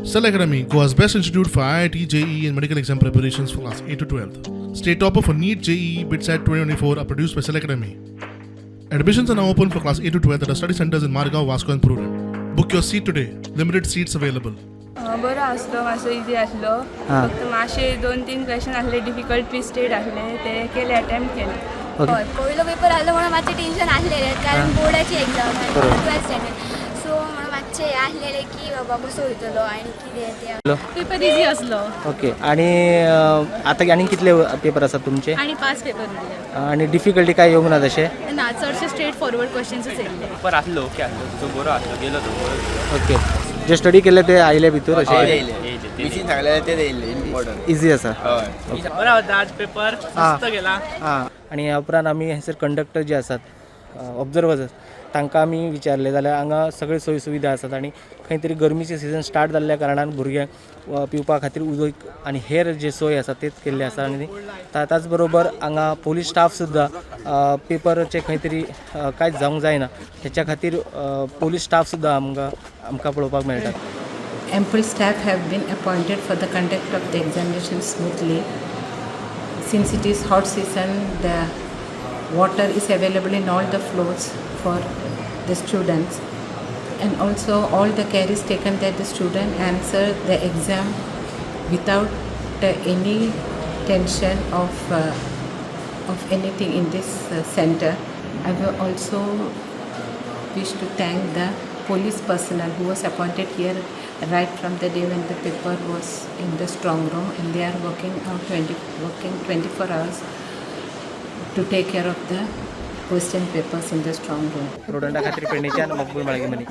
Cell Academy, Goa's best institute for IIT, JEE, and medical exam preparations for class 8 to 12. State topper for NEET, JEE, BITSAT 2024 are produced by Cell Academy. Admissions are now open for class 8 to 12 at our study centers in Margao, Vasco, and Prudent. Book your seat today. Limited seats available. बरो आसलो, मातसो easy आसलो. हां. फक्त मातशे दोन तीन question आसले डिफिकल्ट, ट्विस्टेड आसले, ते केले, अटेम्प्ट केले. ओके. हय, पयलो पेपर आसलो म्हणून मातशें टेन्शन आसलेलें, कारण बोर्डाची एक्झाम आनी ट्वेल्थ स्टँडर्ड, सो म्हणून मातशें हें आसलेलें की बाबा कसो वयतलो आनी कितें तें. पेपर इजी असलो. ओके, आणि आता आनी कितले पेपर आसात तुमचे? आणि पाच पेपर उरले. आणि डिफिकल्टी काय येवंक ना तशें? ना, चडशे स्ट्रेट फॉरवर्ड क्वेश्चन्सूच येयल्ले. पेपर आसलो, ओके आसलो, तुजो बरो आसलो, गेलो तो बरो. ओके, जे स्टडी केले ते आयले भितर अशें? मिशीन सांगलेलें तें येयल्लें इम्पॉर्टंट. इजी आसा. हय. बरा होता आज पेपर, मस्त गेला. हां, आनी ह्या उपरांत आमी हंसर कंडक्टर जे आसात, ऑब्जर्वर्स आसात, तांकां आमी विचारलें जाल्यार हांगा सगळे सोयी सुविधा आसात आनी खंय तरी गरमीचें सिजन स्टार्ट जाल्ल्या कारणान भुरग्यांक पिवपा खातीर उदक आनी हेर जे सोय आसा तेच केल्ले आसा. आनी ताच बरोबर हांगा पोलीस स्टाफ सुद्दां पेपराचे खंय तरी कांयच जावंक जायना हेच्या खातीर पोलीस स्टाफ सुद्दां आमकां पळोवपाक मेळटा. Ample staff have been appointed for the conduct of the examination smoothly. Since it is hot season, the water is available in all the floors for the students. And also all the care is taken that the student answer the exam without any tension of anything in this center. I will also wish to thank the police personnel who was appointed here right from the day when the paper was in the strong room, and they are working 24 hours to take care of the question papers in the strong room. स्टुडंटा खातीर पेडणेच्यान मकबूल Malge money.